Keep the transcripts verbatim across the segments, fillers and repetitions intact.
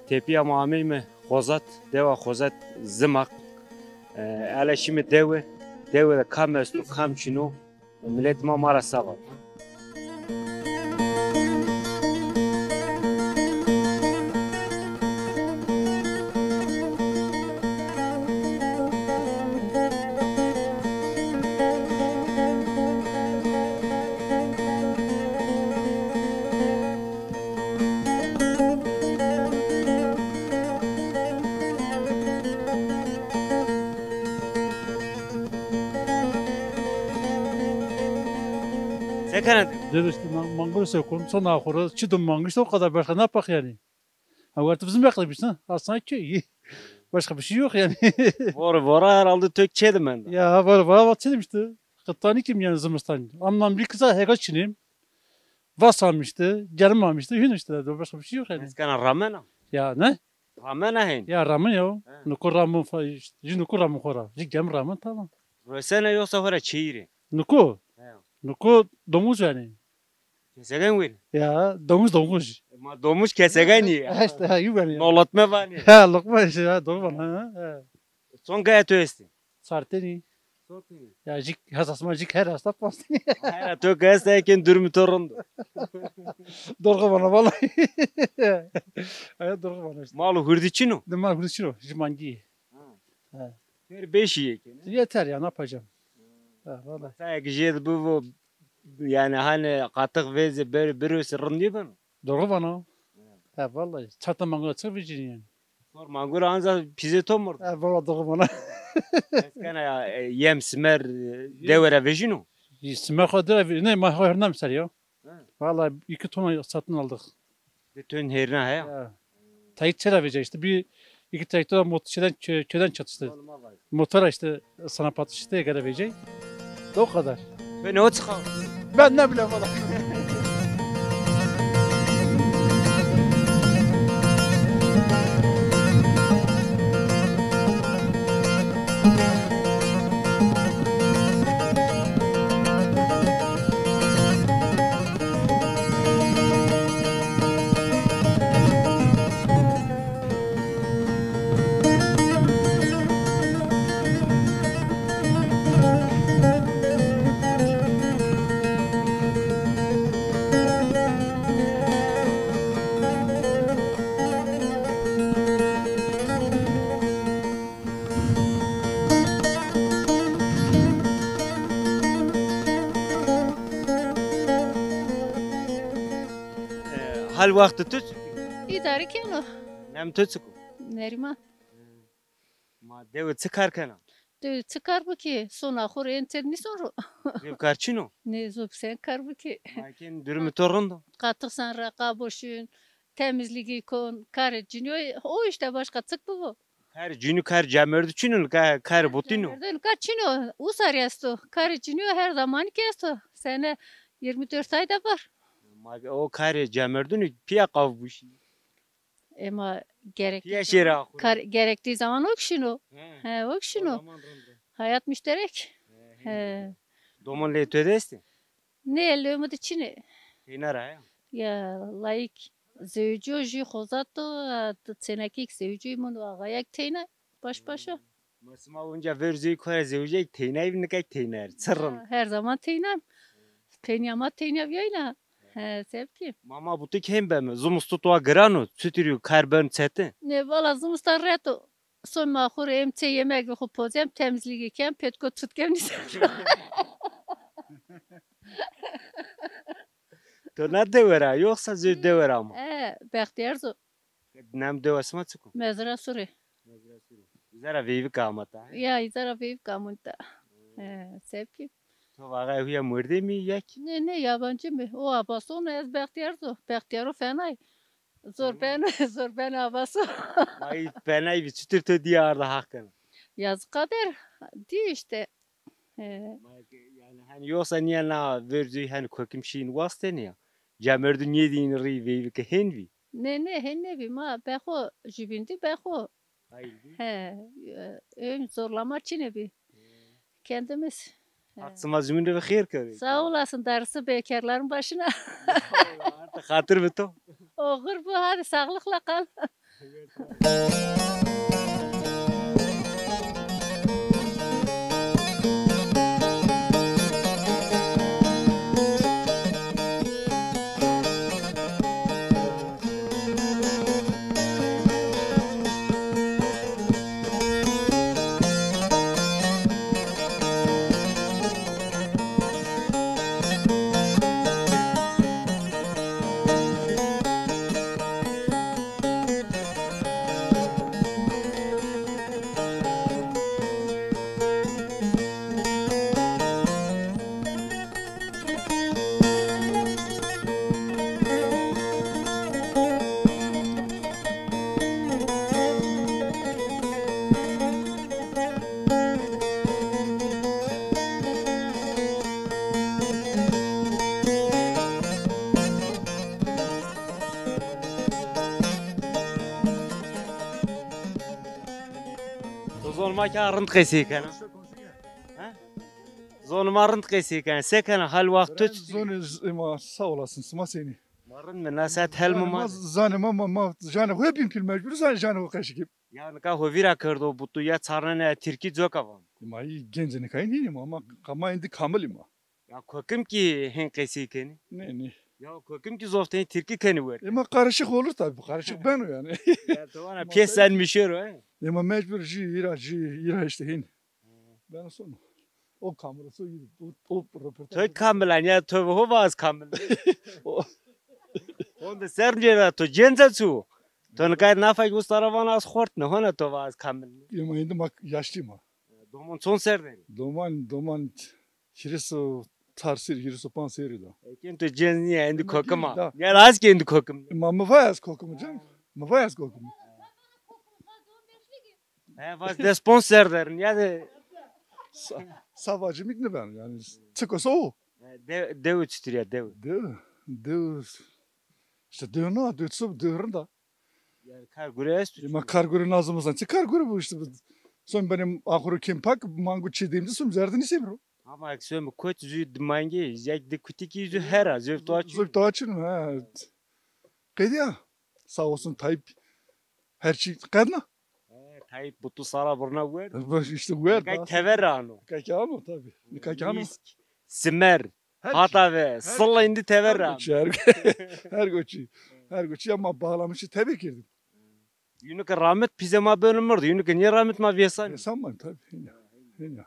Tepîya ma ameyme Xozat, dewa Xozat Zimaq. E, ele şîme dewe, dewe de kam esto, kam çin o. Milet ma ma ra sax o. Se kena? Dedi işte, man-, mangır sökün, son ahırı, çi dum mangır, işte o kadar, başka ne yapak yani? Ha, wertê bizim yaklaşmışsın, aslında ki iyi. Başka bir şey yok yani. Vora vora herhalde tök çedim ben de. Ya, vora vora bak çedim işte. Kıtani kim yani zimistan. Anlam bir kıza hega çinim. Vas almıştı, gerim almıştı, hün işte, başka bir şey yok yani. Eskana ramena? Ya ne? Ramena hen? Ya ramen ya. He. Nuku ramen fa-, işte, ji nuku ramen xora. Ji gem ramen, tamam. Rösene yoksa xora çeyiri? Nuku? He. Nuku domuz yani. Kesegen win? Ya, domuz domuz. Ma domuz kesegen iyi. Ha, işte, ha, iyi yani. No lokme vani. Ha, lokma işte, ha, doğru bana, ha, ha. Son gaya tu esti? Sarteni. Sarteni. Ya, jik, hesasma jik her hasta pasteni. Her to gaya esta eken durumu to rondo. Doğru bana vallahi. Aya doğru bana işte. Malu hurdi çino? De mal hurdi çino, jimangi. Ha. Ha. Her beşi eken. Yeter ya, ne yapacağım? Ha, vallahi. Sen ki jed bu, bu, yani hani katık veze bir, bir öse rındi ben. Doğru bana. Ha, vallahi. Çatı mangura çık bir yani. Sor mangura anza pize to murdu. Ha, vallahi doğru bana. Eskana ya, e, yem simer, e, devre vejino. Simer xo devre, ne, ma xo hernam ser ya. Ha. Vallahi iki ton satın aldık. Bir ton herna he. Ya. Tayit çera verecek işte. Bir iki traktör mot-, şeyden, kö-, köyden çatıştı. Motora işte sana patıştı, göre verecek. O kadar. Ve ne o çıkar? Ben ne bileyim valla. E, hal wextê tu çik o? Îdare keno. Nem tu çik o? Nerîman. Ma dewe çi kar kena? Dewe çi kar bikî? Sona xo rê ên têr nîson ro. Zê kar çin o? Nê, zû sen kar bikî. Ma kên durumê to rind o? Qatix sen reqa boşun, temizligi kon, karê cinî o, o işte başka çik bibo. Kar cinî, kar cemerdû çin o, ka-, kar botîn o. Cemerdû ka çin o, usarî esto. Karê cinî o her zamanî ki esto. Sene yirmi dört ay da var. Ma o karê cemerdûnî pîya qav buşî. Ema gerektiği Pîya şêra zaman, xo. Kar-, gerektiği zaman o kişino. He. He, o kişino. O zaman rind o. Hayat müşterek. He, he. He. Domon lê to de estê? Nê, lê mi de çinê. Teyna ra ya? Ya, layik zewicîyo jî xozato, a, di çênekîk zewicîyo, min û axayek teyna, baş başa. Ma sima onca ver zey kore zewicek teynay vî, nikek teyna er. Çirrin. Ha, her zaman teynam. Peynîya ma teyna vîyayna. He, sebkî. Mama butik hem beme. Zumistû toa giran o. Çutirî kar ben çetin. Ne, valla zimistan reto. Son ma xo rê êm çê yemek xo pozem, temizligi kem, petko çut kem nîsem. To na dewe ra, yoksa zê dewe ra ma? E, Bextiyar zo. Nem dewa sima çik o? Mezra Surê. Mezra Surê. Zera veyvik amata, he? Ya, zera veyvik amata. He, sebkî. To vaxay huya mordemî ya ki? Ne, ne, yabancı mı? O Abason, ez Bextiyar zo. Bextiyaro fenay. Zor ben, zor ben Abason. Ay fenay vî, çitur to diye arda haq kena? Yazık kader. Di işte. He. Ma ke, yani hani yoksa niye na vercî hani kokim şeyin wasteni ya? Cemerdû niye din rî veyvike hen vî? Ne, ne, hen ne vî, ma bexo jübindi bexo. Hayır vî. He, e, ön zorlama çine vî. He. Kendimiz. He. Hak sima zümün de xêr kere. Sağ olasın, darısı bekarların başına. Artık hatır mı to? Oxir bu, hadi sağlıkla kal. To zon ma ke rind qesey kena. Ha? Zon ma rind qesey kena. Se kena hal waxt to çi? Zon ma sağ olasın, sima senî? Ma rind mi, naset hel mi ma? Zanê ma, ma, ma, janê xo bîm pîl mecbur, zan-, janê xo qeşî kim. Ya nika ho vîra kerdo butu ya çarnene ya tirkî coka van. Ma î gencê nika hînî ma, ma, ma êndî kamilî ma. Ya kokim ki hên qesey kenî. Ne, ne. Ya kokim ki zofteyî tirkî kenî werd. E, ma karışık olur tabii, karışık ben o yani. Ya to vana piyes sen mişero he. E, ma mecbur jî, îra jî, îra işte hên. Ben o son. O kamerası o, o, o röportaj. To kamil an ya to ho vaz kamil. O. Honde ser cêra to cenca çu. To nika nafa ki ustara vana az xort ne, hona to vaz kamil. E, ma êndî ma yaşlî ma. Doman çond ser der? Doman, doman hîris û çar serî, hîris û panc serî da. Eken to cênz nîya, êndî kokim a. Ya az ki êndî kokim. Ma mi vay ez kokim can. Mi vay ez kokim. He, vaz des ponc ser derin ya de. Sa-, savacı mik ne ben yani. Çıkasa o. He, de-, dewi çitur ya, dewi? Dewi, dewi. İşte dewi ne, dewi su, dewi rinda. Yani kar gure estu. E, ma kar gure nazım olsan. Çi kar gure bu işte. Bu. Son benim ahuru kim pak, mangu çi deyim de son zerdini semro. Ama ek son koç zü mangi, zek de kutiki zü hera, zü to açın. Zü to açın, ha. Qediya. Sağ olsun Tayyip. Her şey kadına. He, Tayyip bu tu sara burna ver. Bak işte ver. Kay tever ano. Kay ano tabii. Kay ano. Misk, simer, Her hatave, sılla indi tever. Her goçî, her, her goçî. Her goçî ama bağlamışı tebir girdim. Yunike rahmet pize ma beno mirdi. Yunike niye rahmet ma vêsan? Vêsan ma tabii. Henya. Henya.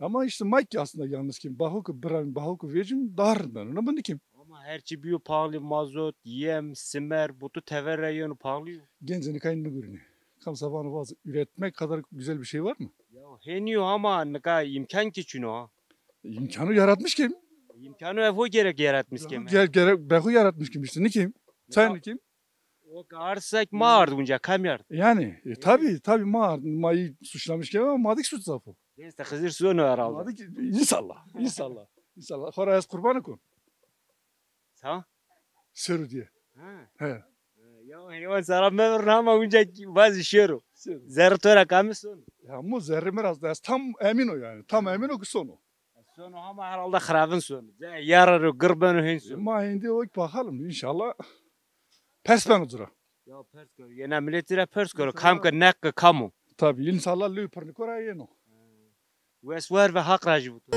Ama işte ma ki aslında yalnız kim. Baho ki bira mi, baho ki vecim daha rind beno. Ne bunu kim? Ama her çi biyo pahalı, mazot, yem, simer, butu tever ra yeno pahalı yo. Gencê nika nigurine. Kam savanı vaz üretmek kadar güzel bir şey var mı? Ya heniyo ama nika imkan ki çino ha. İmkanı yaratmış kim? İmkanı evo gerek yaratmış kim? Ger-, gerek behu yaratmış kim işte. Ne kim? Sen ne kim? O ki arsak ma ard unca kam yard? Yani, e, tabii, tabii ma ard. Ma iyi suçlamış kim ama ma dik suç zafo. Neyse Xizir sonu herhalde. Ma dik inşallah, inşallah, inşallah. Xora ez kurbanı kon. Sa? Seru diye. Ha. He. Ya hayvan sara mevr ama unca bazı şero. Seru. Zerre to ra kami son. Ya mu zerre mi rast, tam emin o yani. Tam emin o ki son o. Sono ama herhalde xirabin sono. Ze yara ro gir beno hên sono. Ma êndî o bakalım inşallah. Pers beno cira. Ya pers kero. Yena milletî ra pers kero. Kam ke neq ke kam o. Tabii inşallah lü pırniko ra yeno. Wes wer ve Haq rajî bo to.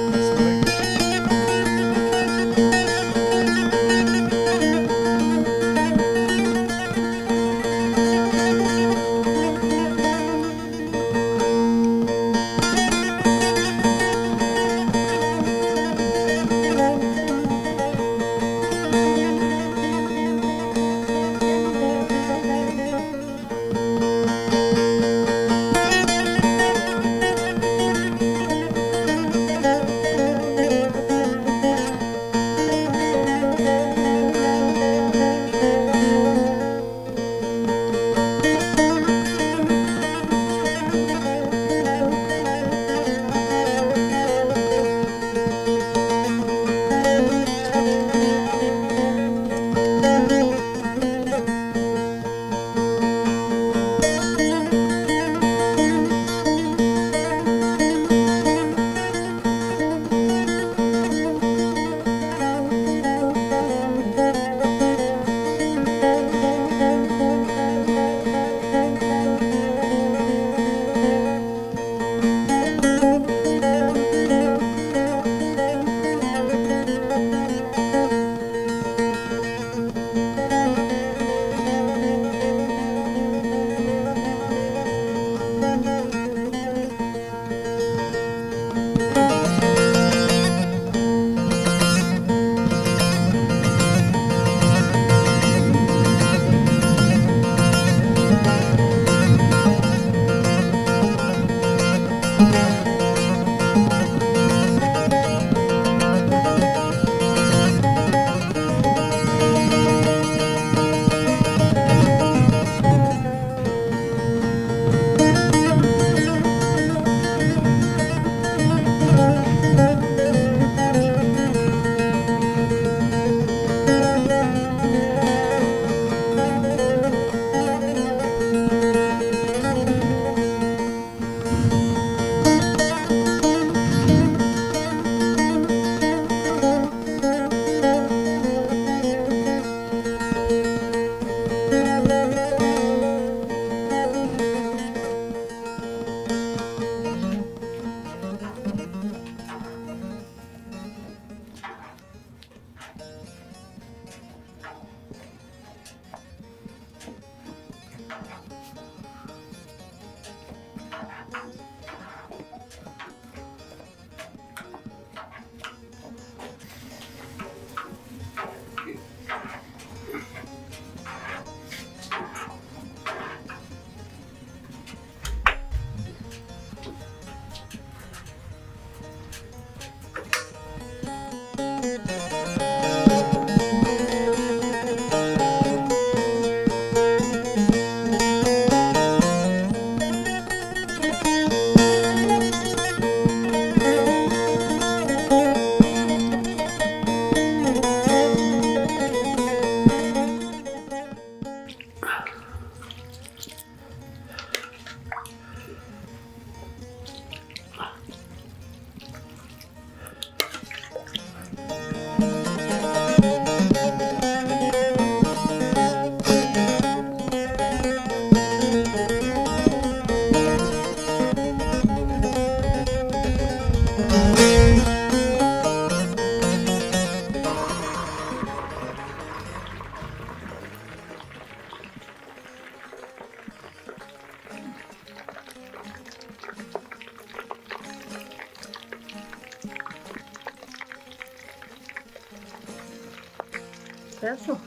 Eso.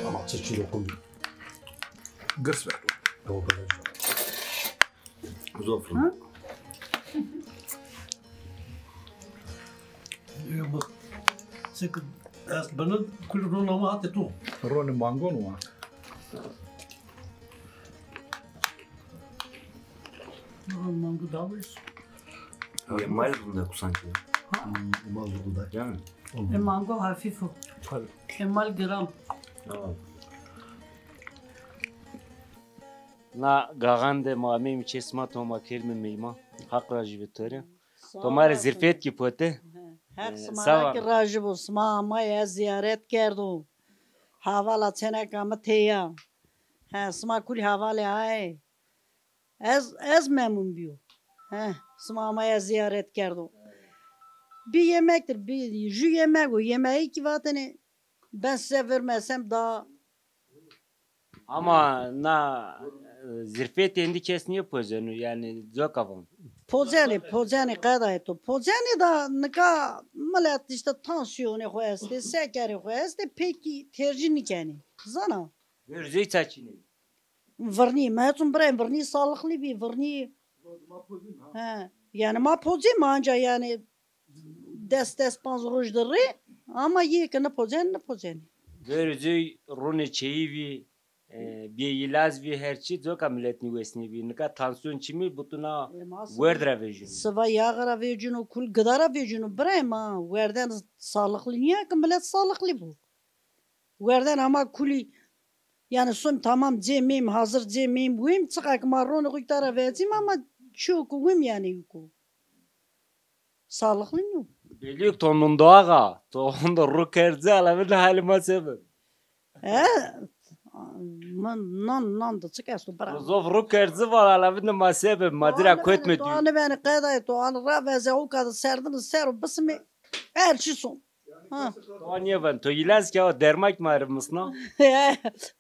Ama çeçil okum. Girs ver. Doğru. Zofrun. Ha? Bak. Sek, ez bana kul ron ama hate to. Ronê mangon wa. Ron mango da wis. Yemal rında kusanki. Ha? Hmm, yemal rında. Yani. E, mango hafif o. Tabii. Yemal gram. Tamam. Na gaxan de ma ameyîme çê sima, to ma kerdîme meyman. Haq rajî bi to rê. To ma rê zîrfet kî pote. Heq sima ra kî rajî bo. Sima amay, ez zîyaret kerdo. Havala çêneka mi têya. He, sima kulî havalê aye. Ez, ez memnun bîyo. He, sima amay, ez zîyaret kerdo. Bî yemektir, bî jü yemek o. Yemeği kî vatene ben size vermesem daha Ama na, e, zîrfetê êndî kes nêpozeno, yanî coka van. Pozenê, pozenê qedayê to. Pozenê da nika milet îşte tansîyonê xo estê, sekerê xo estê, pekî tercîh nîkenê. Zana? Verzey ça çînê? Virnî, ma heçûn birayê virnî sağlıklı bî, virnî. He, yanî ma pozê ma anca yanî des, des panc roj de rê, ama yê ke nêpozenê, nêpozenê. Verê coy ronê çeyî vî, e, bê îlaz vî, her çî coka milet nêwesnê bî. Nika tansiyon çimî butuna werd ra vejîno. Siva yaxe ra vejîno, kul gida ra vejîno. Birayê ma, werden sağlıklı nîya ke milet sağlıklı bo. Werden ama kulî, yanî sum tamam cê meyim, hazir cê meyim, wim, çiqa ke ma ronê xo îta ra vecîm ama çîyo ke wim yanî wiko. Sağlıklı nîyo. Belî yo to nundoax a, to hondo ru kerd ci, ala vinde halê ma se bi? E, ma nan, nan de çik esto bira? To zof ru kerd ci, vala ala vinde ma se bi, ma dî ra kotme dî. To anî benî qedayê to, anî ra veze, o kadar serdin ser o bisimê, her çî son. Ha. To nêven, to îlaz ke, o dermak ma rê misna.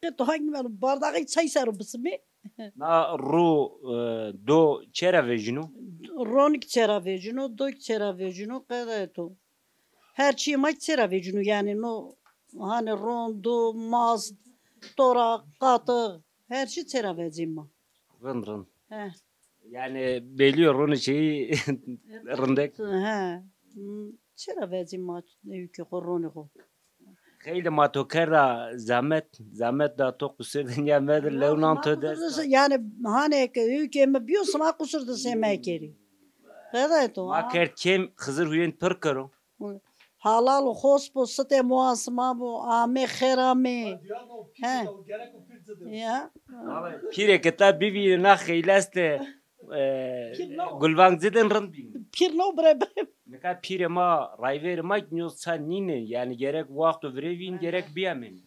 Qe to hangi ben bardağı çay ser o bisimê. Na ru, e, do çera vejîno? Ron kî çera vejîno, do kî çera vejîno, qedayê to. Her çîyê ma kî çera vecîno, yanî no hanî ron, do, mast, toraq, qatix, her çî çera vecîm ma. Rind, rind. He. Yanî belî yo ronê çeyî rindek. He. Hmm, çera vecîm ma ewkê xo, ronê xo. Xeylê ma to kerda zahmet, zahmet da to qusir de nîya medi, lew nan to dest. Yanî hanê ke ewkê mi bîyo sima qusir de se mekerî. Qedayê to. Ma kerd kêm, Xizir huyên pir kero. Halal û xos bo, sitê moa sima bo, amê xêr amê. He. Ya. Pîrê ke ta bivînî na xeyleste, e, gulvang ci din rind bînî. Pîr no bire bire. Nika pîrê ma, rayverê ma nîyo ça nînê. Yanî gerek waxto virê vîn, gerek bîyamênî.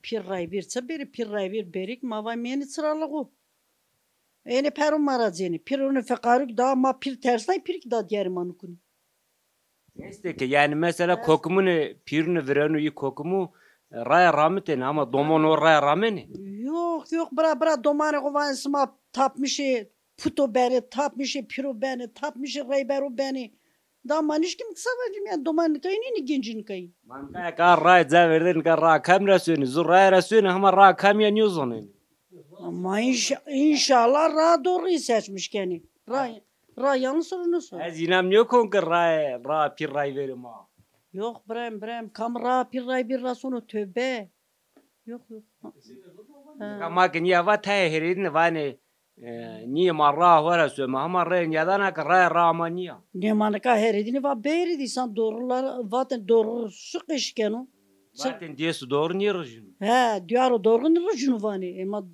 Pîr rayvîr çi bêrî, pîr rayvîr bêrî ke ma vay mênî çiralixo. Ênê pero ma ra cênê. Pîr onê feqarû kî da ma pîr tersnay, pîr kî da dîyarê ma nukunî. Neyse ke, yanî mesela kokimunê pîrûnê virenu, î kokimu, e, raya ramitêne ama domonê ho raya ramenê? Yox, yox, bira, bira, domanê xo vanê sima tapmişê puto benê, tapmişê pîro benê, tapmişê reyberû benê. Da ma nişkîm qisa vecîm, yanî domanê nika înî, înî gencî nika yî. Ma nika eka raya ca verdê, nika raya kamî ra sonê? Zu raya ra sonê, hema raya kamî ya nêzonenê. Ma înşa-, înşallah raya doğruyî seçmiş kenê. Raya, raya yanlış soru nasıl? Ez înam nêkon ke raya, raya pîr rayverê ma. Yox birayêm, birayêm, kam raya pîr rayvîr ra sono, tövbe. Yox, yox. Ha. Nika ma ke nîya va tayê herêdîne vanê, e, nîyê ma raya xo ra some, hema raya nîyadana ke raya, raya ma nîya. Nê ma nika herêdîne va bêrî dî, însan doğrular vatên doğru su qeşî keno. Vatên dêsu doğru nêrijîno. He, dîyaro doğru nêrijîno vanê. Ê ma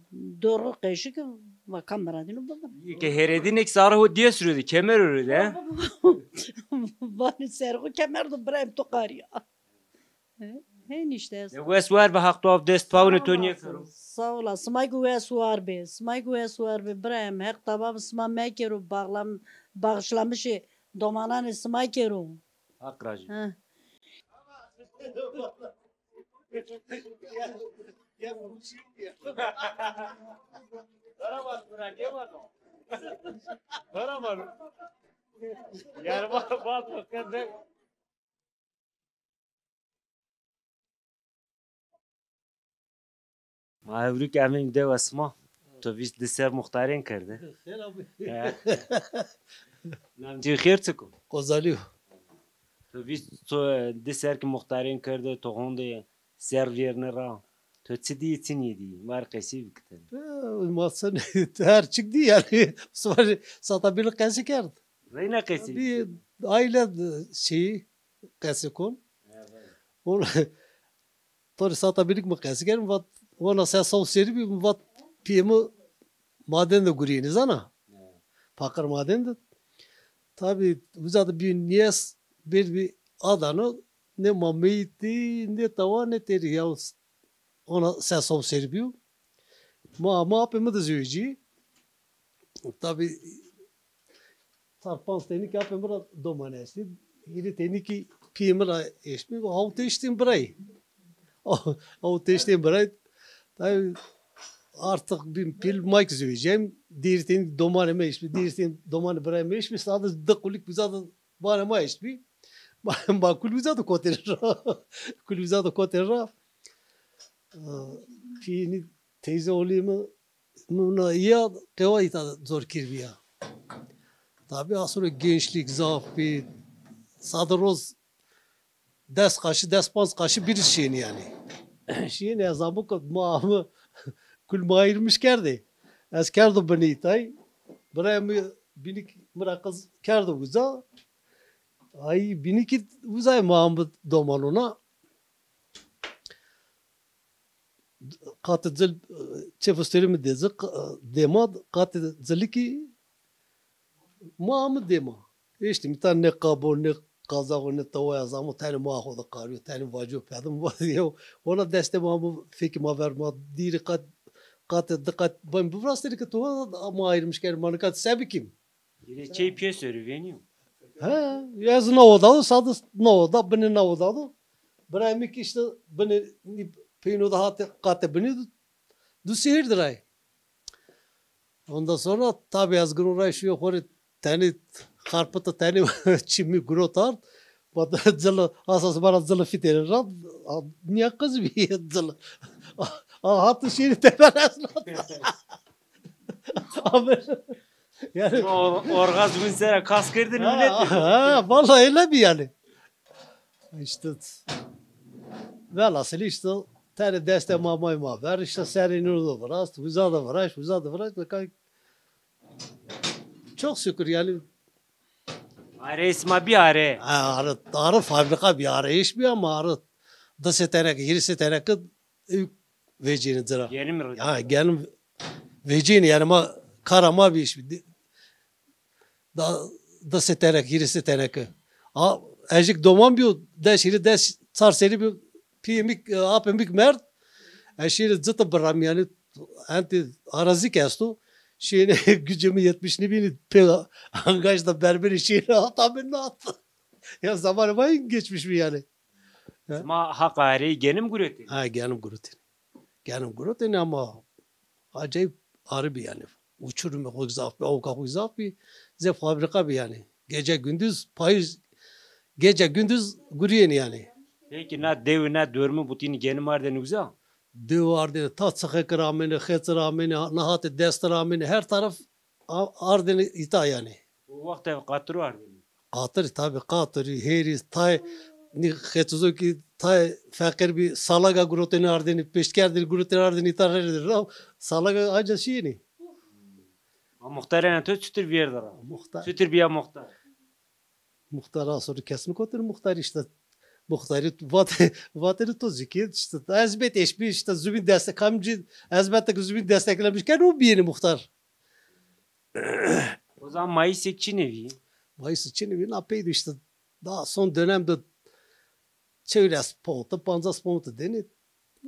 doğru qeşî ke va kam miradîno biva. Î ke herêdîne kî sarê ho dês rûdî, kemer rûdî, he? Vanê serê xo kemer do, birayêm to qarîya. He, hên îşte ez. De wes war be, Haq to av dest pawnê to nêkero. Sağ ola. Sima kî wes war be. Sima kî wes war be. Birayêm, Heq tebabê sima mekero. Bağlam-, bağışlamışê Domananê sima kero. Haq rajî. Ha. Ma ewrik emîn dewa sima. To vîst di ser muxtarên kerde. Xêr abi. He. Namcî xêr çik o? Kozalî yo. To vîst, to di ser ki muxtarên kerde, to honde ser vêrne ra. To çi dî, çi nêdî? War qesî bikitene. Ma sen her çik dî yanî. Sare sata bîle qesî kerd. Reyna qesî. Bir aile şeyi qesî kon. Evet. Tor sata bîle mi qesî kerd, mi vat, wana se saw serî bî, mi vat piyê mi maden de gurîyenî zana. Evet. Fakir maden de. Tabi uza da bir niyes bir bir adano ne ma meyitî, ne tawa, ne terî ya. Ona se saw serî bîyo. Ma, ma apê mi de zewecî. Tabi tar panc tenî ki apê mi ra doman estî. Hîrê tenî ki piyê mi ra eştbî. Hawt eştîn birayî. Hawt eştîn birayî. Tabi artık bin pil mayk zewecîyem. Dîrî tenî domanê mi eştbî. Dîrî tenî domanê birayê mi eştbî. Sadece di qulik uza da banê ma eştbî. Ma, ma kul uza da kotêne ra. Kul uza da kotêne ra. Pîyê nî teyze oğlê mi, mi na ya qewa îta zor kir bîya. Tabi asoro gençlik zaf bî. Sade roz des qaşî, des panc qaşî bîrî şîyênî yanî. Şîyênî ez amo ke ma mi kul mi ayırmış kerdê. Ez kerdo binî tay. Birayê mi bînî mi ra qiz kerdo uza. Ay bînî ki uzay ma mi domanona. Qatê cil, çê fistêrî mi dêzi, dêma, qatê cilikî ma mi dêma. Eştî mi ta ne qabo, ne qazaxo, ne tawaya zamo, tenê ma xo de qarîyo, tenê vacîyo pêdo mi vat yew. Ona destê ma mi fekî ma ver ma dîrî qat, qatê di qat ben bivirastêne ke to ma ayırmış kerdî, ma nika se bikîm? Hîrê çey pê serî vênîyo. He, ez na oda do, sadis na oda, binê na oda do. Birayê mi ki işte binê nî peyno de hatê qatê binî du, du sihir diray. Ondan sonra tabi ez giro ray şuyo xo rê tenî xarpita tenî çimî girot ard. Bada cili, asas bara cili fitêne ra, a, niya qiz bî cili. A, a, hatı şiiri teber esnat. Abi, yani. Or-, orgazmin sera kas kerdin ha, millet. Ha, vallahi öyle bir yani. İşte, velhasıl işte, tenê destê ma may ma ver, işte, serê nî de virast, uza da viraşt, uza da viraşt, nika çok şükür yani. Arê sima bî arê. Ha, arê, arê fabrika bî, arê iş bî ama arê di sê teneke, hîrê sê teneke ewk vecînî ci ra. Genim rê. Ha, genim vecînî yani ma kara ma bî iş bî. Da, di sê teneke, hîrê sê teneke. A, ejik doman bîyo, des, hîrê des, çar serî bîyo, pîyê mi, e, apê mi merd. Ez şîrî cita biram yani, entî arazî ki esto. Şîrî gücê mi yetmiş nîbînî, pê angaj da berberî şîrî hata mi nat. Ya zamanê ma geçmiş mi yani? Ya. Ma haq arê genim guretî. Ha, genim guretî. Genim guretêne ama acayip arî bî yani. Uçurumê xo zaf bî, awka xo zaf bî. Zê fabrika bî yani. Gece gündüz payîz, gece gündüz gurîyêne yani. Peki na dewi na dormî butînî genim ardêne uza? Dewi ardêne ta Çixekî ra amêne, Xeçî ra amêne, na hatê Destî ra amêne, her taraf a-, ardêne îta yani. O wexte qatiro ardêne. Qatir, tabi qatirî, hêrî, tay, nî Xeçizo ki tay feqîr bî, salaga gurotêne ardêne, pêşt kerdêne gurotêne ardêne, îta rêne ra, salaga aca şîyêne. Ma muxtarêna to çutir vîyerde ra? Muxtar. Çutir bîya muxtar? Muxtar asor kes mi kotêne muxtar işte. Muxtarî vat-, vatêne to zî ki işte ezbet eşbî işte zubîn destek, kamcî ezbete ki zubîn desteklemiş keno o bîyêne muxtar. O zaman Mayısê çinê vî? Mayısê çinê vî, na pey de işte daha son dönemde çewres pound, pancas pound denê.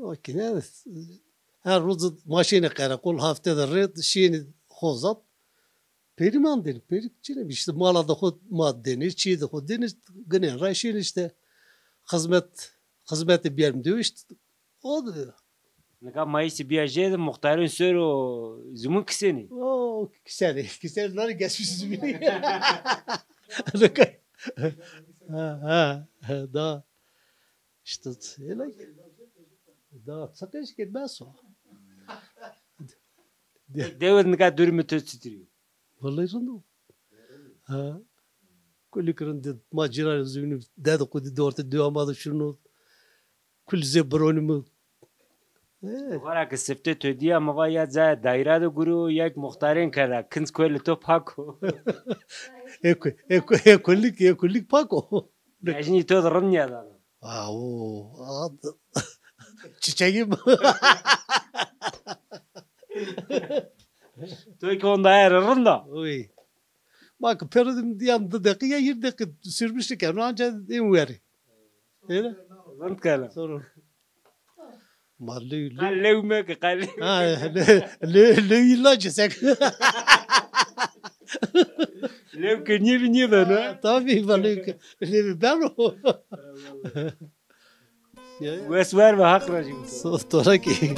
O ki ne, her roz ma şîyêne qereqol, hafte de rê şîyêne xozat. Pêrî man dêne, pêrî çi ne? Îşte mala de xo ma dêne, çîyê de xo dêne, ginên ra şîyên îşte. Xizmet, xizmetê bîyerm diyo îşte. O de. Nika mayîsî bîya jê de muxtarên ser o zimun kisenî. O kisenî, kisenî nari geçmiş zimînî. Nika, ha, ha, ha, da. İşte öyle. Da çi qeş ke bes o. Dewe nika durumê to çitur yo? Vallahi rind o. Ha. Kulî rind, ma cîranê zî vînî, dede qudî de orte dewa ma de şino. Kul zê bironî mi. E. Xora ke siftê to dîya, mi va ya cayê dayîra de gurî o, ya ki muxtarên kerda, kinc kuelê to pak o. E ku-, e ku-, e kulîk, e kulîk pak o. Yajnî to de rind nîyadana. Awo, ad-, çiçegim. To ki onda ere rind a. Oy. Ma ki pêro de yan di deqî ya hîrê deqî sürmüş keno, anca ên werî. Öyle? Rind kena. Sorun. Ma lew, lew. Qal lew meke, qal lew. Ha, lew, lew, lew îlla cesek. Lew ke nîyê bî nîyê beno. Tabii, ma lew ke, lew beno. Ya, ya. Wes wer ve, Haq razî bo. So, to ra kî.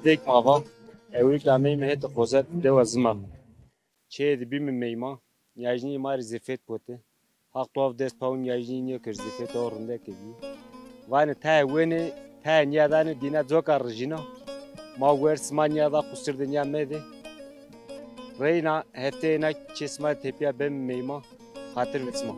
Dek ma va, ewrik ameyme hetê Xozet, dewa Ziman. Çêyê de bîme meyman, yajnîyê ma rê zîfet bote. Haq tuaf dest pawun yajnî nêkir, zîfet o rindeke bî. Vanê tayê wenê, tayê nîyadanê, dîna coka rijîna. Ma wer sima nîyada, qusir de nîya medê. Reyna hefteyêna çê sima tepîya beme meyman, xatir bi sima.